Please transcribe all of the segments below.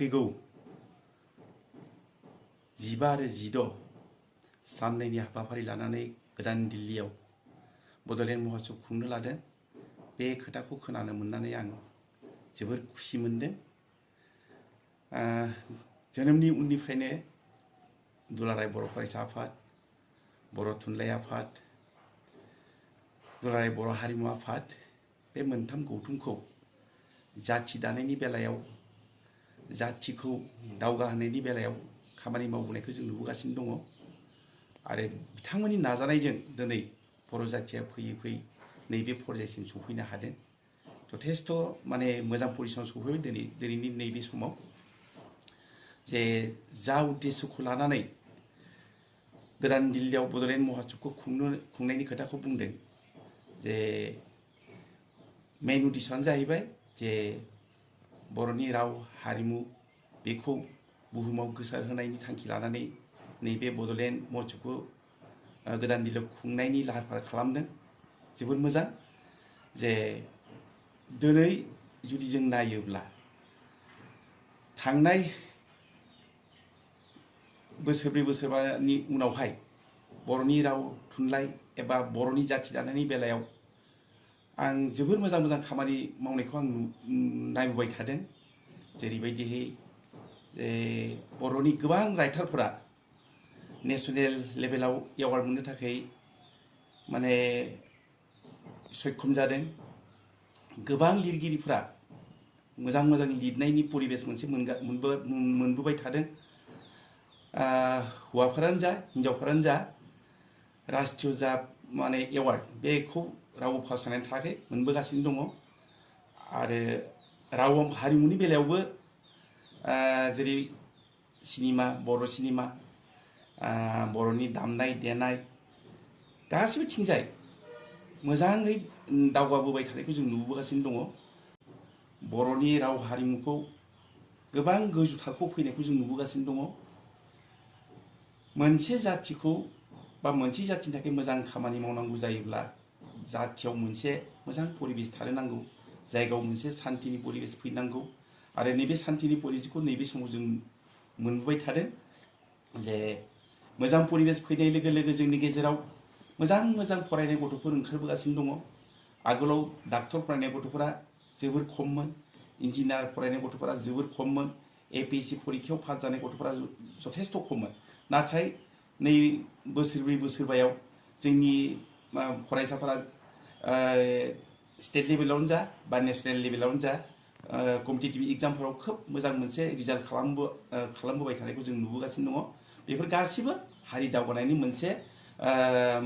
फैगौ 15 आरो 16 साननैनि हाबाफारि लानानै गोदान दिल्लीयाव बड'लेण्ड महत्सब खुंनो लादों। बे खोथाखौ खोनानो मोननानै आं जोबोर खुसि मोनदों। जोनोमनि उननिफ्रायनो दुलाराय बर' फरायसा आफाद, बर' थुनलाइ आफाद, दुलाराय बर' हारिमु आफाद बे मोनथाम गौथुमखौ जाथि दानायनि बेलायाव, जाथिखौ दावगाहोनायनि बेलायाव खामानि मावबोनायखौ जों नुबोगासिनो दङ आरो बिथांमोननि नाजानायजों दिनै बर' जाथिया फैयै फैयै नैबे पर्यायसिम सफैनो हादों। जथेस्थ माने मोजां पजिशनाव सफैबाय दिनैनि नैबे समाव जे जा उद्देश्यखौ लानानै गोदान दिल्लीयाव बड'लेण्ड महत्सबखौ खुंनायनि खोथाखौ बुंदों। जे मेन उद्देश्यआनो जाहैबाय जे बर'नि राव हारिमु बेखौ बुहुमाव गोसारहोनायनि थांखि लानानै नैबे बड'लेण्ड महत्सबखौ गोदान दिल्लीयाव खुंनायनि लाहार फाहार खालामदों। जोबोर मोजां जे दिनै जुदि जों नायोब्ला थांनाय बोसोरब्रै बोसोरबानि उनावहाय बर'नि राव थुनलाइ एबा बर'नि जाथि दानायनि बेलायाव आं जोबोर मोजां मोजां खामानि मावनायखौ आं नायबोबाय थादों। जेरैबायदिहै बर'नि गोबां राइटारफोरा नेशनेल लेभेलाव एवार्ड मोननो थाखाय माने सक्षम जादों। गोबां लिरगिरिफोरा मोजां मोजां लिरनायनि परिबेस मोनसे मोनबोबाय थादों। हौवाफोरानो जा हिन्जावफोरानो जा राष्ट्रीय जा माने एवार्ड बेखौ रावबो फावसायनानै थायाखै, मोनबोगासिनो दङ। आरो राव हारिमुनि बेलायावबो जेरै सिनेमा, बर' सिनेमा, बर'नि दामनाय देनाय गासिबो थिंजाय मोजाङै दावगाबोबाय थानायखौ जों नुबोगासिनो दङ। बर'नि राव हारिमुखौ गोबां गोजौ थाखोआव फैनायखौ जों नुबोगासिनो दङ। मोनसे जाथिखौ बा मोनसे जाथिनि थाखाय मोजां खामानि मावनांगौ जायोब्ला जाथियाव मोनसे मोजां परिबेस थानो नांगौ, जायगायाव मोनसे सान्थिनि परिबेस फैनांगौ आरो नैबे सान्थिनि परिबेसखौ नैबे समाव जों मोनबोबाय थादों। जे मोजां परिबेस फैनाय लोगो लोगो जोंनि गेजेराव मोजां मोजां फरायनाय गथ'फोर ओंखारबोगासिनो दङ। आगोलाव डाक्टर फरायनाय गथ'फोरा जोबोर खममोन, इन्जिनियार फरायनाय गथ'फोरा जोबोर खममोन, APSC परिखायाव पास जानाय गथ'फोरा जथेस्थ खममोन। नाथाय नै बोसोरब्रै बोसोरबायाव जोंनि फरायसाफोरा स्टेट लेभेलावनो जा बा नेशनेल लेभेलावनो जा कम्पिटिटिभ एग्जामफोराव खोब मोजां मोनसे रिजाल्ट खालामबोबाय थानायखौ जों नुबोगासिनो दङ। बेफोर गासिबो हारि दावगानायनि मोनसे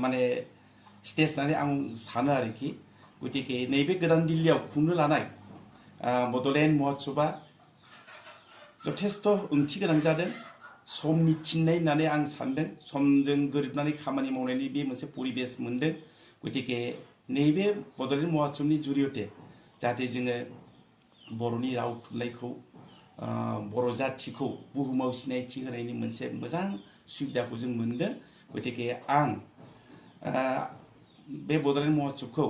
माने स्टेज होननानै आं सानो आरोखि। गतिके नैबे गोदान दिल्लीयाव खुंनो लानाय बड'लेण्ड महत्सबा जथेस्थ ओंथि गोनां जादों, समनि थिननाय होननानै आं सानदों। समजों गोरोबनानै खामानि मावनायनि बे मोनसे परिबेस मोनदों। गतिके नैबे बड'लेण्ड महत्सबनि जुरियते जाहाथे जोङो बर'नि राव थुनलाइखौ बर' जाथिखौ बुहुमाव सिनायथि होनायनि मोनसे मोजां सुबिदाखौ जों मोनदों। गतिके आं बे बड'लेण्ड महत्सबखौ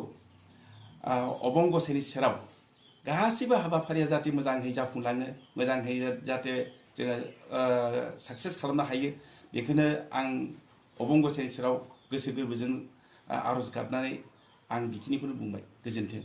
अबं गसाइनि सेराव गासैबो हाबाफारिया जाहाथे मोजाङै जाफुंलाङो, मोजाङै जाहाथे जोङो साक्सेस खालामनो हायो, बेखौनो आं अबं गसाइनि सेराव गोसो गोरबोजों आर'ज गाबनानै आं बेखिनिखौनो बुंबाय। गोजोन्थों।